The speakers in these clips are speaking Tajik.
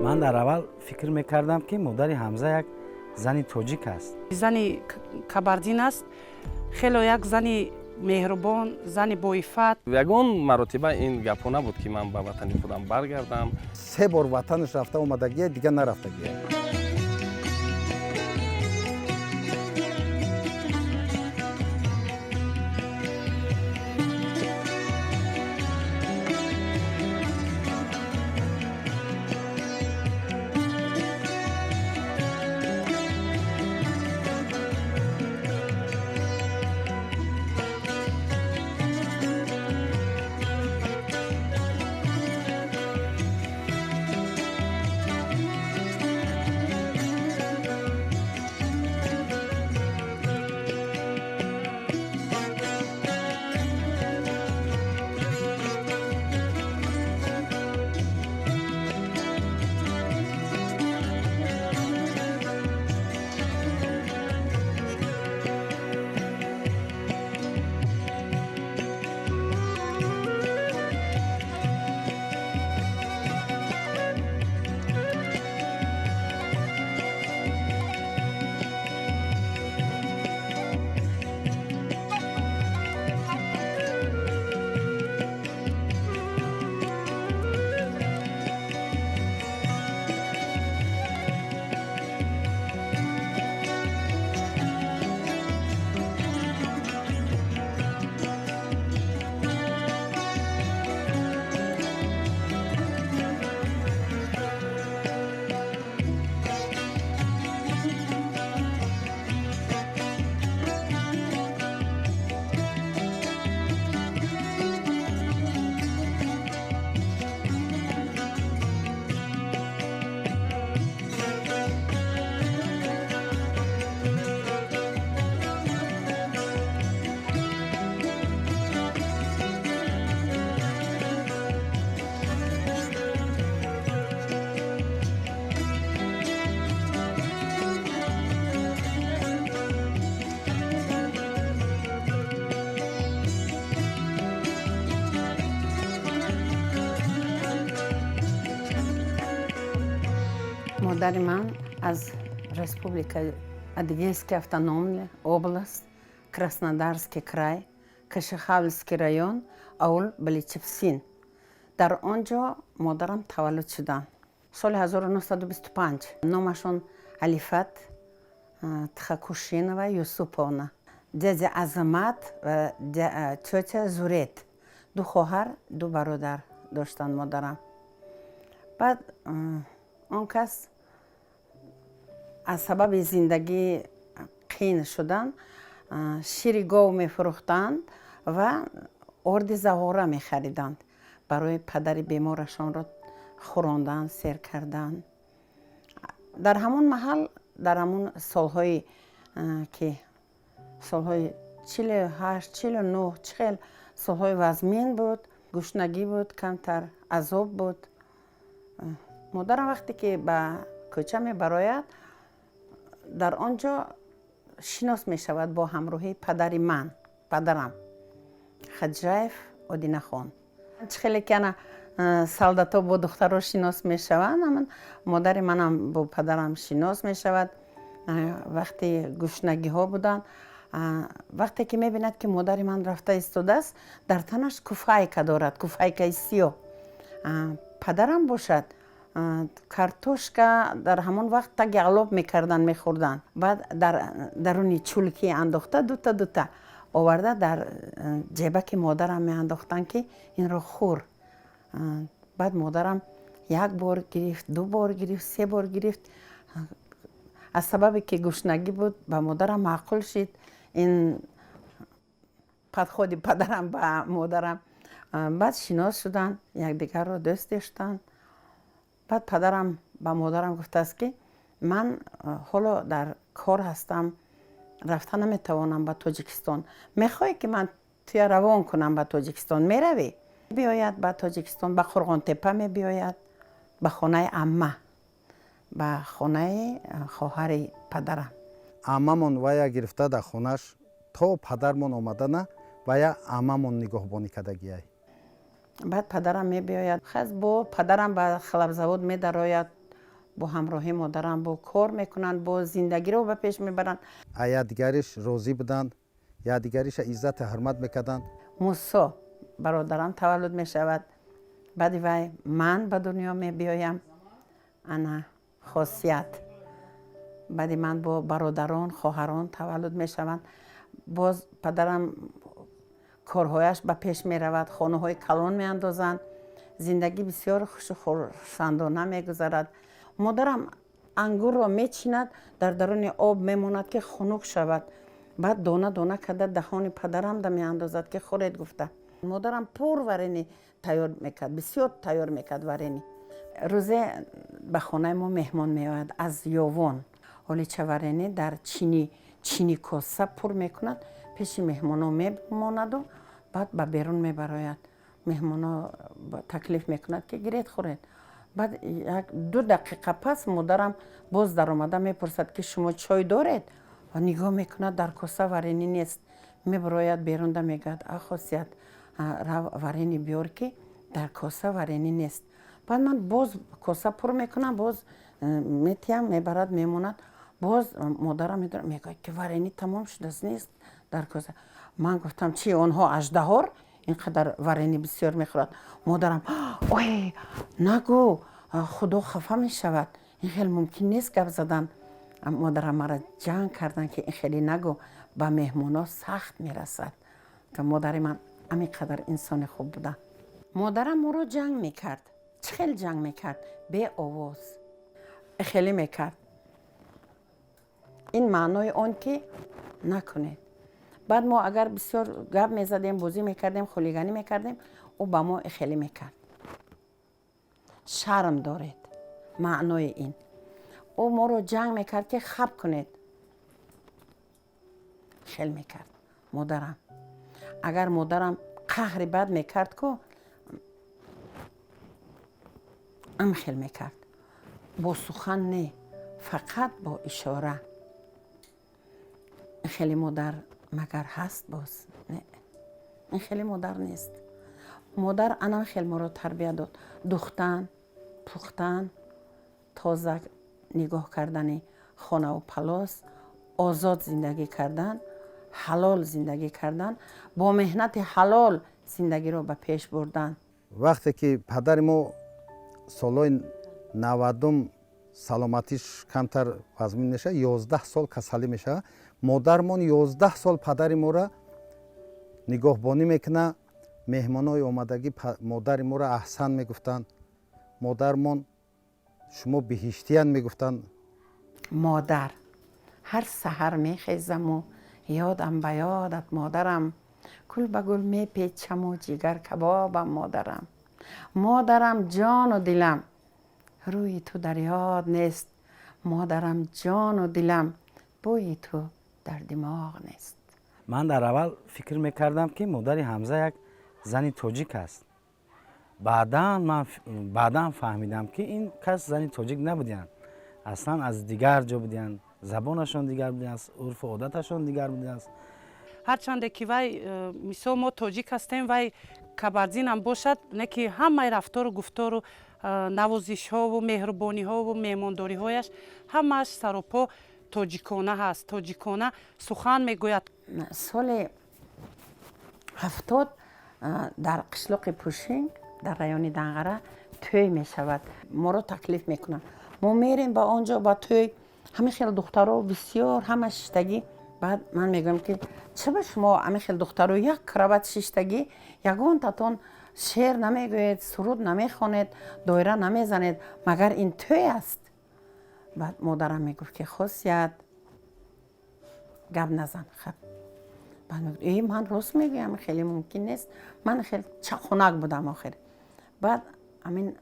Ман дар аввал фикр мекардам, ки модари Ҳамза як зани тоҷик аст. Зани кабардин аст, хело як зани меҳрубон, зани боиффат. Ягон маротиба ин гапҳо набуд, ки ман ба ватани худам баргардам. Се бор ватанаш рафта омадагия, дигар нарафтагия. Модари ман аз Республика Адыгейская автономная область, Краснодарский край, Кашихавльский район, аул Баличевсин. Дар он ҷо модарам таваллуд шуданд соли 1925. Номашон Алифат Тхакушинова Юсуповна. Дядя Азамат ва тётя Зурет, ду хоҳар, ду бародар доштанд модарам. Баъд он кас аз сабаби зиндагӣ қиин шудан шири гов мефурӯхтанд ва орди зағора мехариданд барои падари беморашонро хӯрондан, сер кардан. Дар ҳамон маҳал, дар ҳамон солҳои ки солҳои 48, 49, чӣ хел солҳои вазмин буд, гушнагӣ буд, камтар азоб буд. Модарам вақте ки ба кӯча мебарояд, дар он ҷо шинос мешавад бо ҳамроҳии падари ман, падарам Хаджаев Одинахон. Чӣ хеле ки ана солдатҳо бо духтаро шинос мешаванд, амн модари манам бо падарам шинос мешавад. Вақте гушнагиҳо буданд, вақте ки мебинад, ки модари ман рафта истодааст, дар танаш куфайка дорад, куфайкаи сиёҳ. Падарам бошад, картошка дар ҳамон вақт таги алоб мекарданд, мехӯрданд. Баъд дар даруни чулки андохта, дута дута оварда, дар ҷебаки модарам меандохтанд, ки инро хӯр. Баъд модарам як бор гирифт, ду бор гирифт, се бор гирифт. Аз сабабе ки гушнагӣ буд, ба модарам маъқул шид ин подход и падарам ба модарам. Баъд шинос шуданд, якдигарро дӯст доштанд. Баъд падарам ба модарам гуфтааст, ки ман ҳоло дар кор ҳастам, рафта наметавонам ба Тоҷикистон. Мехоҳӣ, ки ман туя равон кунам ба Тоҷикистон, меравӣ? Биёяд ба Тоҷикистон, ба Қурғонтеппа мебиёяд, ба хонаи амма, ба хонаи хоҳари падарам. Аммамон вая гирифта дар хонаш то падармон омадана, вая аммамон нигоҳбонӣ кардагиай. Баъд падарам мебиёяд, хаз бо падарам ба хлебзавод медарояд. Бо ҳамроҳи модарам бо кор мекунанд, бо зиндагиро ба пеш мебаранд. Якдигариш розӣ буданд, якдигариша иззату ҳурмат мекарданд. Мусо бародарам таваллуд мешавад. Баъди вай ман ба дунё мебиёям. Ана Хосият, баъди ман бо бародарон, хоҳарон таваллуд мешаванд. Боз падарам корҳояш ба пеш меравад, хонаҳои калон меандозанд, зиндагӣ бисёр хушу хурсандона мегузарад. Модарам ангурро мечинад, дар даруни об мемонад, ки хунук шавад, баъд дона дона карда даҳони падарамда меандозад, ки хӯред гуфта. Модарам пур варенье тайёр мекард, бисёр тайёр мекард варенье. Рӯзе ба хонаи мо меҳмон меояд аз Ёвон. Ҳолича варенье дар чини чини коса пур мекунад, пеши меҳмоно мемонаду баъд ба берун мебарояд. Меҳмоно таклиф мекунад, ки гиред, хӯред. Баъд як ду дақиқа пас модарам боз даромада мепурсад, ки шумо чой доред? Ва нигоҳ мекунад, дар коса варенье нест. Мебарояд берунда, мегӯяд: «А, Хосият, рав, варенье биёр, ки дар коса варенье нест». Баъд ман боз коса пур мекунам, боз метиҳам, мебарад, мемонад. Боз модарам мегӯяд, ки варенье тамом шудааст, нест дар коса. Ман гуфтам: «Чи, онҳо аждаҳор ин қадар варенье бисёр мехӯрад?» Модарам: «Ой, нагӯ, Худо хафа мешавад, ин хел мумкин нест гап задан». Модарам мара ҷанг карданд, ки ин хеле нагӯ, ба меҳмоно сахт мерасад. Модари ман ҳамин қадар инсони хуб буда. Модарам моро ҷанг мекард. Чӣ хел ҷанг мекард? Беовоз хеле мекард. Ин маънои он ки накунед. Баъд мо агар бисёр гап мезадем, бозӣ мекардем, хулиганӣ мекардем, ӯ ба мо хеле мекард: «Шарм доред?» Маънои ин, ӯ моро ҷанг мекард, ки хаб кунед. Хел мекард модарам. Агар модарам қаҳри бад мекард ку, ам хел мекард, бо сухан не, фақат бо ишора. Ин хеле модар магар ҳаст боз? Не, ин хеле модар нест. Модар анам хел моро тарбия дод: духтан, пухтан, тоза нигоҳ кардани хонаву палос, озод зиндагӣ кардан, ҳалол зиндагӣ кардан, бо меҳнати ҳалол зиндагиро ба пеш бурдан. Вақте ки падари мо солҳои 90-ум саломатиш камтар вазмин мешавад, 11 сол касалӣ мешавад, модармон 11 сол падари моро нигоҳбонӣ мекунад. Меҳмонои омадагӣ модари моро аҳсан мегуфтанд, модармон шумо биҳиштиян мегуфтанд. Модар, ҳар саҳар мехезаму ёдам ба ёдат, модарам, гул ба гул мепечаму ҷигар кабобам, модарам. Модарам, ҷону дилам, рӯи ту дар ёд нест. Модарам, ҷону дилам, бӯи ту дар димоғ нест. Ман дар аввал фикр мекардам, ки модари Ҳамза як зани тоҷик аст. Баъдан ман баъдан фаҳмидам, ки ин кас зани тоҷик набудиянд, аслан аз дигар ҷо будиянд, забонашон дигар будааст, урфу одаташон дигар будааст. Ҳарчанде ки вай мисол мо тоҷик ҳастем, вай кабардинам бошад, не ки ҳамаи рафтору гуфтору навозишҳову меҳрубониҳову меҳмондориҳояш ҳамааш саропо тоҷикона ҳаст, тоҷикона сухан мегӯяд. Соли 70 дар қишлоқи Пушинг, дар райони Данғара тӯй мешавад. Моро таклиф мекунанд, мо мерем ба он ҷо, ба тӯй. Ҳамин хел духтаро бисёр, ҳама шиштагӣ. Баъд ман мегӯям, ки чаба шумо ҳамин хел духтаро як кровать шиштагӣ, ягонтатон шеър намегӯед, суруд намехонед, доира намезанед? Магар ин тӯй аст? Баъд модарам мегуфт, ки Хосият, гап назан, хаб. Баъд мегуфт: «Э, ман рост мегӯям, хеле мумкин нест». Ман хеле чаққунак будам охир. Баъд ҳамин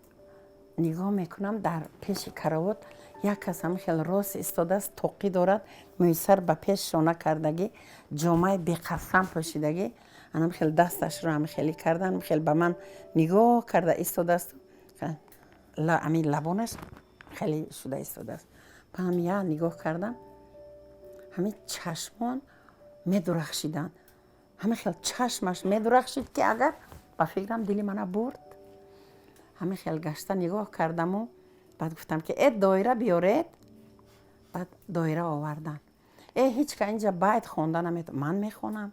нигоҳ мекунам, дар пеши каравот як кас ҳамин хел рост истодааст, тоқӣ дорад, мӯйсар ба пеш шона кардагӣ, ҷомаи беқасам пӯшидагӣ, анам хел дасташро ҳамин хеле карда, ҳамин хел ба ман нигоҳ карда истодааст, ҳамин лабонаш хеле шуда истодааст. Баъдам я нигоҳ кардам, ҳамин чашмон медурахшиданд, ҳамин хел чашмаш медурахшид, ки агар ба фикрам дили мана бурд. Ҳамин хел гашта нигоҳ кардаму Баъд гуфтам, ки э, доира биёред. Баъд доира овардан. Э, ҳеҷ ка инҷа байт хонда намет, ман мехонам.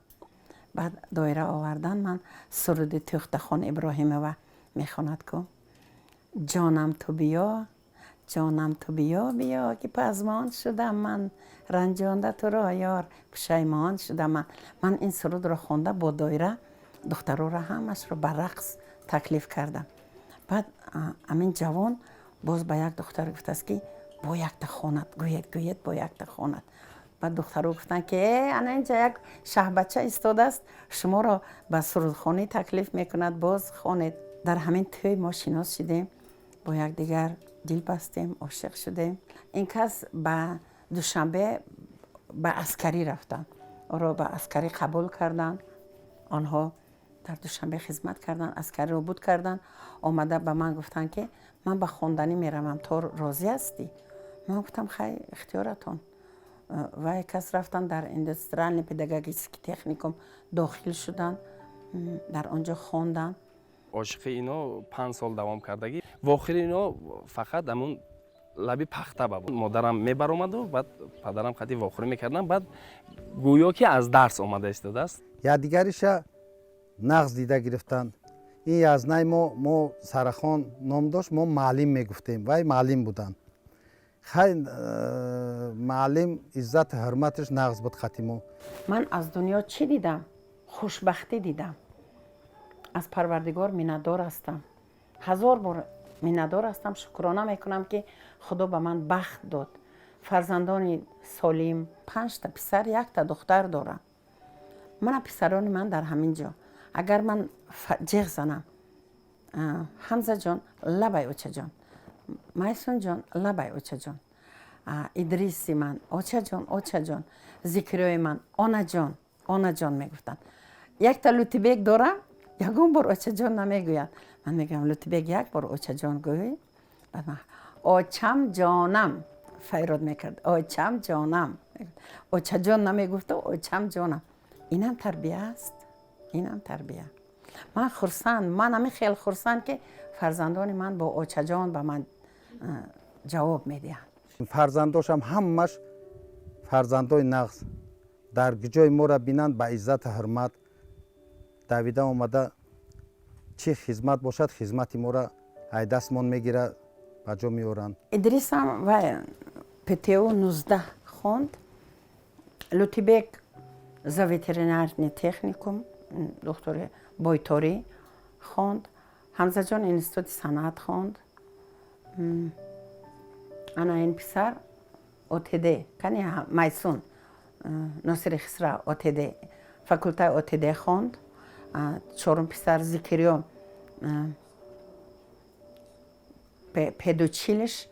Баъд доира овардан, ман суруди Тӯхтахон Иброҳимова мехонад ку: «Ҷонам, ту биё, ҷонам, ту биё, биё, ки пазмон шудам ман, ранҷонда туро ёр, пушаймон шудам ман». Ман ин сурудро хонда, бо доира духтароро ҳамашро ба рақс таклиф кардам. Баъд амин ҷавон боз ба як духтар гуфтааст, ки бо якта хонад, гӯед, гӯед, бо якта хонад. Баъд духтаро гуфтанд, ки э, ана инҷа як шаҳбача истодааст, шуморо ба сурудхонӣ таклиф мекунад, боз хонед. Дар ҳамин тӯй мо шинос шудем, бо якдигар дил бастем, ошиқ шудем. Ин кас ба Душанбе ба аскарӣ рафтанд, ӯро ба аскарӣ қабул карданд. Онҳо дар Душанбе хизмат карданд, аскариро буд карданд. Омада ба ман гуфтанд, ки ман ба хонданӣ меравам, то розӣ ҳастӣ? Ман гуфтам: «Хай, ихтиёратон». Вай кас рафтанд, дар индустриальный педагогический техникум дохил шуданд, дар он ҷо хонданд. Ошиқи ино 5 сол давом кардагӣ. Вохири ино фақат ҳамун лаби пахта ба буд. Модарам мебаромаду баъд падарам қати вохӯрӣ мекардам. Баъд гӯё ки аз дарс омада истодааст. Якдигариша нағз дида гирифтанд. Ин язнай мо Сарахон ном дошт, мо маълим мегуфтем. Вай маълим буданд. Хай, маълим иззату ҳурматаш нағз буд қати мо. Ман аз дунё чӣ дидам? Хушбахтӣ дидам. Аз Парвардигор миннатдор ҳастам, ҳазор бор миннатдор ҳастам, шукрона мекунам, ки Худо ба ман бахт дод, фарзандони солим, панҷта писар, якта духтар дорам. Мана писарони ман дар ҳамин ҷо. Агар ман ҷеғ занам: «Ҳамзаҷон, лабай, очаҷон! Майсунҷон, лабай, очаҷон!» Идриси ман: «Очаҷон, очаҷон!» Зикриёи ман: «Онаҷон, онаҷон» мегуфтанд. Якта Лутибек дорам, ягон бор очаҷон намегӯяд. Ман мегӯям: «Лутибек, як бор очаҷон гӯй». Баъд ман: «Очам ҷонам» файрод мекард. «Очам ҷонам», очаҷон намегуфту, «очам ҷонам». Инам тарбия аст, инам тарбия. Ман хурсанд, ман ҳамин хел хурсанд, ки фарзандони ман бо очаҷон ба ман ҷавоб медиҳанд. Фарзандошам ҳамаш фарзандои нағз. Дар ҷои моро бинанд, ба иззату ҳурмат давида омада, чӣ хизмат бошад, хизмати моро ай дастмон мегира, ба ҷо меоранд. Идрисам вай ПТУ 19 хонд, Лутибек за ветеринарный техникум, духтури бойторӣ хонд, Ҳамзаҷон институти санъат хонд. Ана ин писар ОТД кани, Майсун, Носири Хисрав, ОТД, факултаи ОТД хонд. Чорум писар Зикириё педучилищ,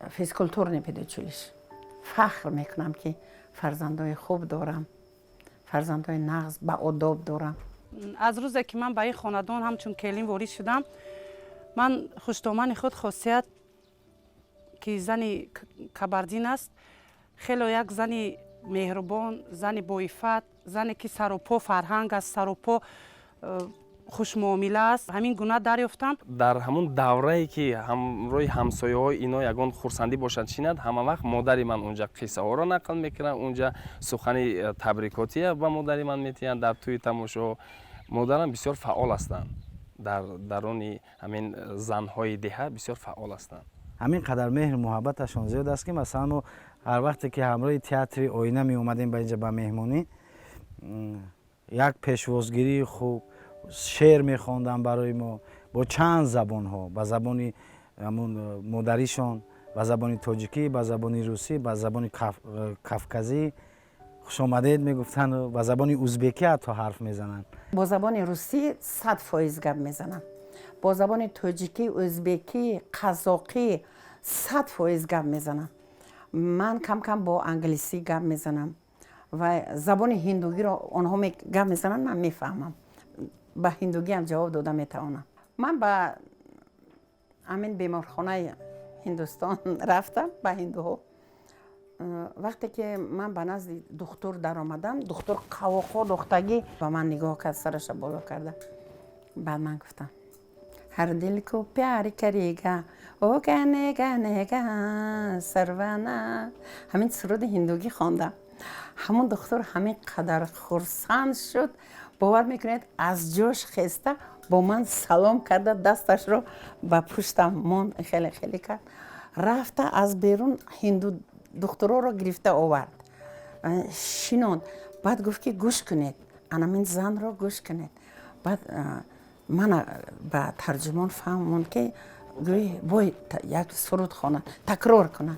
физкультурный педучилищ. Фахр мекунам, ки фарзандои хуб дорам, фарзандои нағз, баодоб дорам. Аз рӯзе ки ман ба ин хонадон ҳамчун келин ворид шудам, ман хуштомани худ Хосият, ки зани кабардин аст, хело як зани меҳрубон, зани боиффат, зане ки саропо фарҳанг аст, саропо хушмуомила аст, ҳамин гуна дарёфтам. Дар ҳамун даврае ки ҳамроҳи ҳамсояҳо ино ягон хурсандӣ бошад, шинад, ҳама вақт модари ман унҷа қиссаҳоро нақл мекунад, унҷа сухани табрикотия ба модари ман метиҳанд дар тӯи тамошо. Модарам бисёр фаъол ҳастанд, дар даруни ҳамин занҳои деҳа бисёр фаъол ҳастанд. Ҳамин қадар меҳру муҳаббаташон зиёд аст, ки масалан мо ҳар вақте ки ҳамроҳи театри «Оина» меомадем ба инҷа ба меҳмонӣ, як пешвозгирии хуб, шеър мехонданд барои мо бо чанд забонҳо: ба забони ҳамун модаришон, ба забони тоҷикӣ, ба забони русӣ, ба забони кавказӣ хушомадед мегуфтанд, ба забони узбекӣ ҳатто ҳарф мезананд. Бо забони русӣ 100% гап мезанам, бо забони тоҷикӣ, ӯзбекӣ, қазоқӣ 100% гап мезанам. Ман кам кам бо англисӣ гап мезанам ва забони ҳиндугиро онҳо гап мезананд, ман мефаҳмам, ба ҳиндугиам ҷавоб дода метавонам. Ман ба ҳамин беморхонаи Ҳиндустон рафтам, ба ҳиндуҳо. Вақте ки ман ба назди духтур даромадам, духтур қавоқҳо дохтагӣ ба ман нигоҳ кард, сараша боло карда. Баъд ман гуфтам: हर दिल को प्यार करेगा, ओ कहने कहने का सरवाना. Ҳамин суруди ҳиндугӣ хондам. Ҳамон духтур ҳамин қадар хурсанд шуд, бовар мекунед, аз ҷош хеста, бо ман салом карда, дасташро ба пуштам монд, хеле хеле кард, рафта аз берун ҳинду духтуроро гирифта овард, шинонд. Баъд гуфт, ки гӯш кунед, анамин занро гӯш кунед. Баъд мана ба тарҷумон фаҳмонд, ки гӯй бой як суруд хонад, такрор кунад.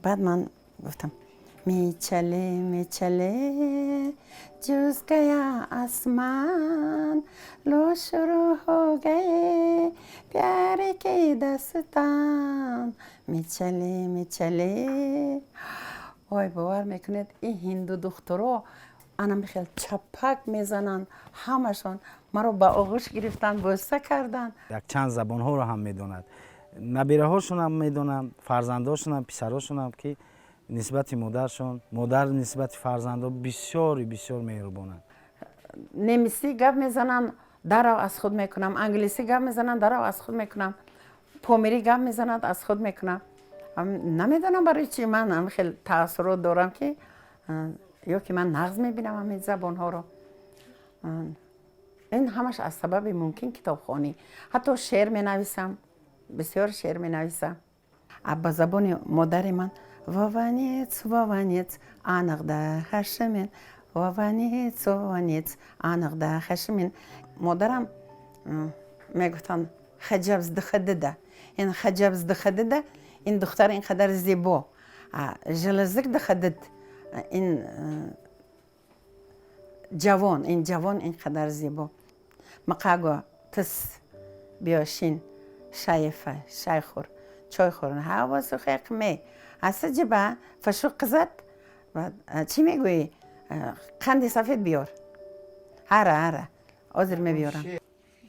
Баъд ман гуфтам: "Мечале, мечале, जुस गया आसमान, लो शुरू हो गए प्यार के दास्तान, мечале, мечале". Ой, бовар мекунед, ин ҳинду духтуро анам хел чапак мезананд, ҳамашон маро ба оғӯш гирифтанд, бӯса карданд. Якчанд забонҳоро ҳам медонад. Набираҳошонам медонам, фарзандошонам, писарошонам, ки нисбати модаршон, модар нисбати фарзандо бисёри бисёр меҳрубонанд. Немисӣ гап мезананд, дарав аз худ мекунам, англисӣ гап мезананд, дарав аз худ мекунам, помирӣ гап мезананд, аз худ мекунам. Намедонам барои чи ман хел таассурот дорам, ки ё ки ман нағз мебинам ҳамин забонҳоро. Ин ҳамаш аз сабаби мумкин китобхонӣ. Ҳатто шеър менависам, бисёр шеър менависам ба забони модари ман: Вованец, вованец, анығда хашымен, вованец, вованец, анығда хашымен. Модарам мегуфтанд: "Хаҷабздихадида, ин хаҷабздихадида, ин духтар ин қадар зебо, жилизик дихадид, ин ҷавон, ин ҷавон ин қадар зебо". Мақаго тис, биё шин, шайфа шай хӯр, чой хӯр, ҳаво сухеқме асаҷиба фашу қизат. Чӣ мегӯӣ? Қанди сафед биёр. Ҳара, ҳара, ҳозир мебиёрам.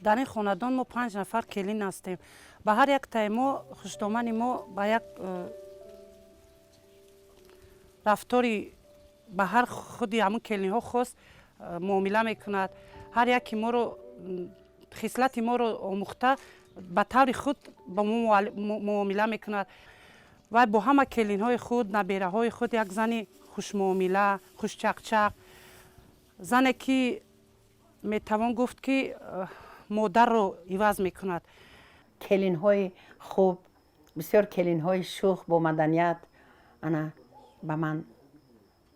Дар ин хонадон мо панҷ нафар келин ҳастем. Ба ҳар яктаи мо хушдомани мо ба як рафтори ба ҳар худи ҳамун келинҳо хос муомила мекунад. Ҳар яки моро, хислати моро омӯхта, ба таври худ ба мо муомила мекунад. Вай бо ҳама келинҳои худ, набераҳои худ як зани хушмуомила, хушчақчақ, зане ки метавон гуфт, ки модарро иваз мекунад. Келинҳои хуб, бисёр келинҳои шух, бо маданият ана ба ман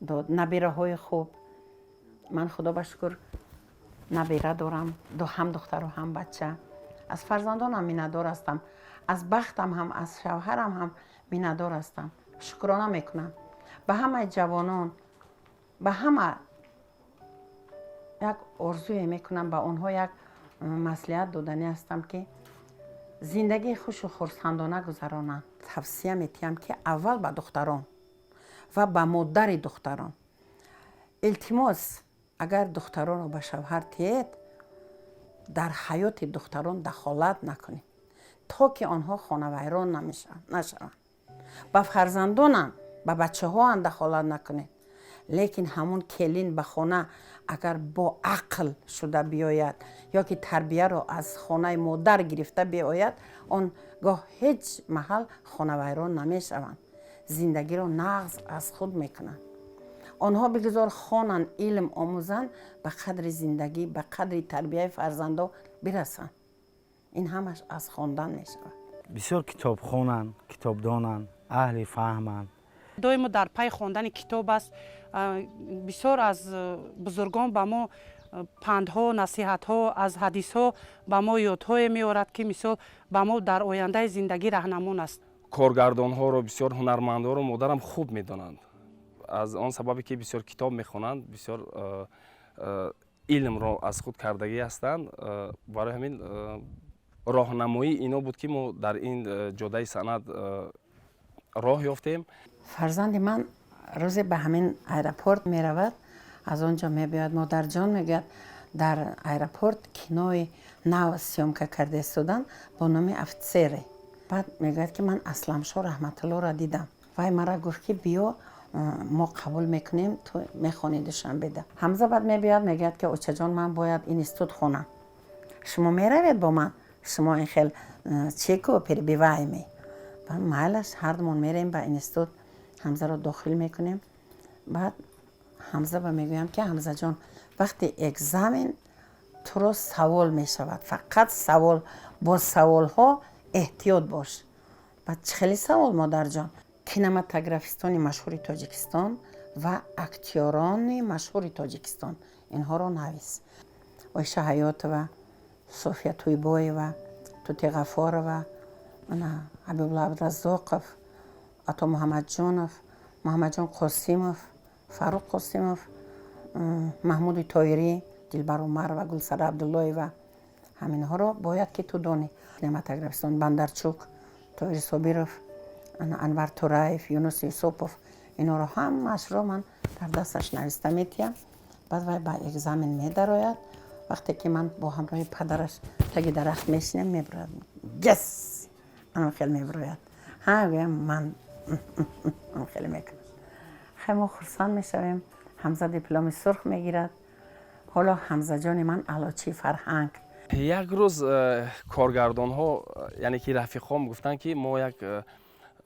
дод, набираҳои хуб. Ман, худо ба шукр, набира дорам, ҳам духтару ҳам бача. Аз фарзандонам миннатдор ҳастам, аз бахтам ҳам, аз шавҳарам ҳам миннатдор ҳастам, шукрона мекунам. Ба ҳамаи ҷавонон, ба ҳама як орзуе мекунам, ба онҳо як маслиҳат доданӣ ҳастам, ки зиндагии хушу хурсандона гузаронанд. Тавсия метиҳам, ки аввал ба духтарон ва ба модари духтарон: илтимос, агар духтаронро ба шавҳар тиед, дар ҳаёти духтарон дахолат накунед, то ки онҳо хонавайрон нашаванд. Ба фарзандонам, ба бачаҳоам дахолат накунед. Лекин ҳамун келин ба хона агар бо ақл шуда биёяд ё ки тарбияро аз хонаи модар гирифта биёяд, он гоҳ ҳеҷ маҳал хонавайрон намешаванд, зиндагиро нағз аз худ мекунанд. Онҳо бигузор хонанд, илм омӯзанд, ба қадри зиндагӣ, ба қадри тарбияи фарзандо бирасанд. Ин ҳамаш аз хондан мешавад. Бисёр китобхонанд, китобдонанд, аҳли фаҳманд. Доимо дар пайи хондани китоб аст. Бисёр аз бузургон ба мо пандҳо, насиҳатҳо, аз ҳадисҳо ба мо ёдҳое меорад, ки мисол ба мо дар ояндаи зиндагӣ раҳнамон аст. Коргардонҳоро, бисёр ҳунармандҳоро модарам хуб медонанд, аз он сабабе ки бисёр китоб мехонанд, бисёр илмро аз худ кардагӣ ҳастанд. Барои ҳамин роҳнамоии ино буд, ки мо дар ин ҷодаи санъат роҳ ёфтем. Фарзанди ман рӯзе ба ҳамин аэропорт меравад, аз он ҷо мебиёяд: "Модарҷон", мегӯяд, "дар аэропорт кинои нав съёмка карда истодан бо номи Офицеры". Баъд мегӯяд, ки ман Асламшо Раҳматуллоро дидам, вай мара гуфт, ки биё, мо қабул мекунем, ту мехонӣ Душанбеда. Ҳамза баъд мебиёяд, мегӯяд, ки очаҷон, ман бояд институт хонам, шумо меравед бо ман? Шумо ин хел чеку перебиваемый. Майлаш, ҳардумон мерем ба институт, Ҳамзаро дохил мекунем. Баъд Ҳамза ба мегӯям, ки Ҳамзаҷон, вақти экзамен туро савол мешавад, фақат савол, бо саволҳо эҳтиёт бош. Баъд чӣ хеле савол, модарҷон? Кинематографистони машҳури Тоҷикистон ва актёрони машҳури Тоҷикистон, инҳоро навис. Оиша Ҳаётова, София Тӯйбоева, Тути Ғафорова, Ҳабибулло Абдураззоқов, Ато Муҳаммадҷонов, Муҳаммадҷон Қосимов, Фаррух Қосимов, Маҳмуди Тоирӣ, Дилбар Умарова, Гулсара Абдуллоева, ҳаминҳоро бояд ки ту донӣ. Кинематографистон Бандарчук, Тоир Собиров, Анвар Тураев, Юнус Юсупов, инҳоро ҳамаашро ман дар дасташ нависта метиҳам. Баъд вай ба экзамен медарояд. Вақте ки ман бо ҳамроҳи падараш таги дарахт мешинем, мебирояд, yes, анам хел мебирояд. Ҳа, гӯям ман, ам хеле мекунад. Хай, мо хурсанд мешавем. Ҳамза дипломи сурх мегирад. Ҳоло Ҳамзаҷони ман аълочии фарҳанг. Як рӯз коргардонҳо, яъне ки рафиқҳом, гуфтанд, ки мо як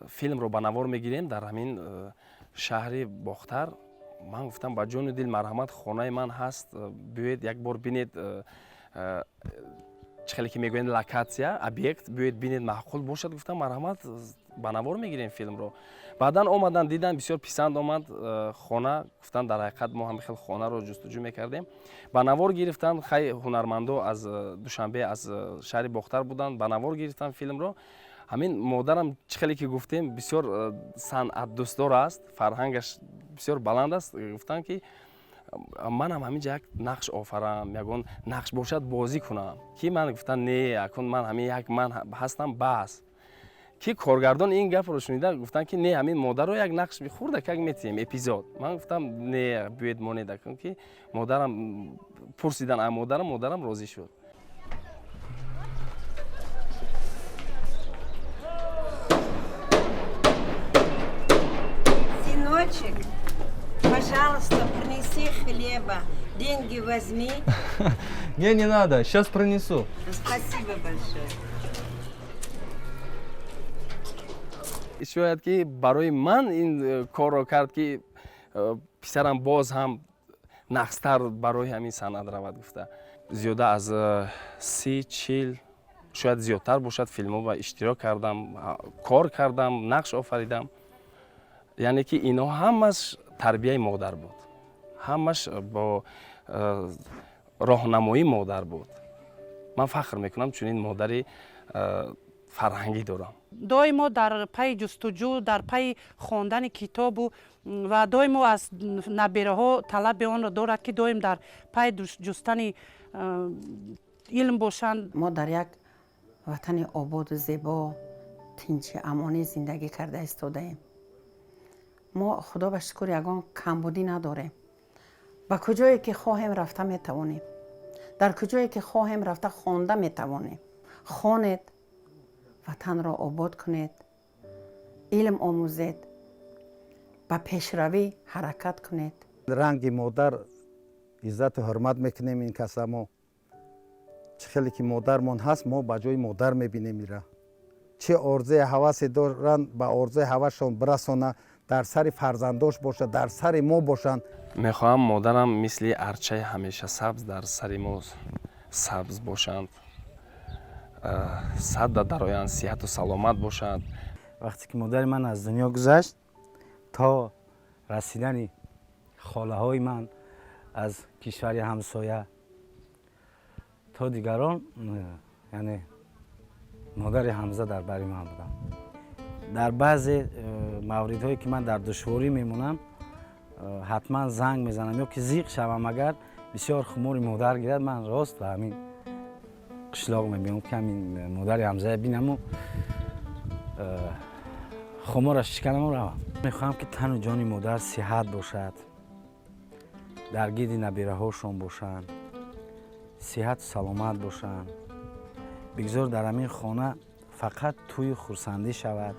филмро ба навор мегирем дар ҳамин шаҳри Бохтар. Ман гуфтам, ба ҷону дил, марҳамат, хонаи ман ҳаст, биёед, як бор бинед, чӣ хеле ки мегӯянд, локатсия, объект, биёед бинед, маъқул бошад, гуфтам, марҳамат, ба навор мегирем филмро. Баъдан омадан, дидан, бисёр писанд омад хона. Гуфтанд, дар ҳақиқат мо ҳамин хел хонаро ҷустуҷӯ мекардем. Ба навор гирифтанд. Хай, ҳунармандо аз Душанбе, аз шаҳри Бохтар буданд, ба навор гирифтанд филмро. Ҳамин модарам, чӣ хеле ки гуфтем, бисёр санъатдӯстдор аст, фарҳангаш бисёр баланд аст. Гуфтанд, ки манам ҳамин ҷа як нақш офарам, ягон нақш бошад, бозӣ кунам. Ки ман гуфтам, не, акун ман ҳамин як ман ҳастам, бас. Ки коргардон ин гапро шунида, гуфтанд, ки не, ҳамин модарро як нақш хурдакак метиҳем, эпизод. Ман гуфтам, не, биёед, монед акун. Ки модарам пурсидан, а модарам, модарам розӣ шуд. Сыночек, пожалуйста, принеси хлеба, деньги возьми. Не, не надо, сейчас принесу. Спасибо большое. Шояд ки барои ман ин корро кард, ки писарам боз ҳам нақстар барои ҳамин санъат равад гуфта. Зиёда аз 30, 40, шояд зиёдтар бошад, филмҳо ба иштирок кардам, кор кардам, нақш офаридам. Яъне ки инҳо ҳамаш тарбияи модар буд, ҳамаш бо роҳнамоии модар буд. Ман фахр мекунам, чунин модари фарҳангӣ дорам. Доимо дар пайи ҷустуҷӯ, дар пайи хондани китобу ва доимо аз набераҳо талаби онро дорад, ки доим дар пайи ҷустани илм бошанд. Мо дар як ватани ободу зебо, тинчи, амонӣ зиндагӣ карда истодаем. Мо, худо ба шукр, ягон камбудӣ надорем. Ба куҷое ки хоҳем, рафта метавонем, дар куҷое ки хоҳем, рафта хонда метавонем. Хонед, ватанро обод кунед, илм омӯзед, ба пешравӣ ҳаракат кунед. Ранги модар иззату ҳурмат мекунем ин каса. Мо чӣ хеле ки модармон ҳаст, мо ба ҷои модар мебинем ира. Чӣ орзуи ҳавасе доранд, ба орзуи ҳавасшон бирасона, дар сари фарзандош бошад, дар сари мо бошанд. Мехоҳам модарам мисли арчаи ҳамеша сабз дар сари мо сабз бошанд, садда дароянд, сиҳату саломат бошанд. Вақте ки модари ман аз дунё гузашт, то расидани холаҳои ман аз кишвари ҳамсоя то дигарон, яъне модари Ҳамза дар бари ман будам. Дар баъзе мавридҳое ки ман дар душворӣ мемонам, ҳатман занг мезанам ё ки зиқ шавам, агар бисёр хумори модар гирад, ман рост ба ҳамин қишлоқ мебиём, ки ҳамин модари Ҳамзая бинаму хумораш шиканаму равам. Мехоҳам, ки тану ҷони модар сиҳат бошад, дар гирди набираҳошон бошанд, сиҳату саломат бошанд. Бигзор дар ҳамин хона фақат тӯю хурсандӣ шавад.